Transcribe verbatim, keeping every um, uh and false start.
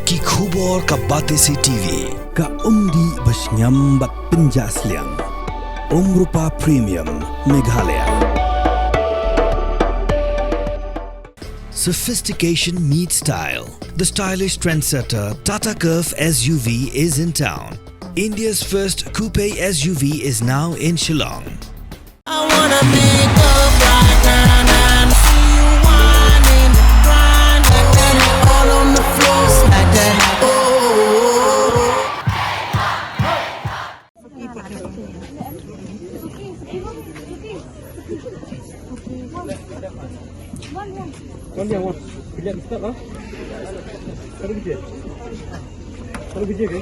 Ki khubor ka Batesi T V. Ka umdih ba shngiam bad pynjah sliang. Umrupa Premium, Meghalaya. Sophistication meets style. The stylish trendsetter Tata Curvv S U V is in town. India's first coupe S U V is now in Shillong. I wanna make up right now, now. See you whining, grinding, all on the floor, smack that. Oh, oh, oh, oh. One, one. Kejap, stop, ah. Taruh kerja. Taruh kerja ke?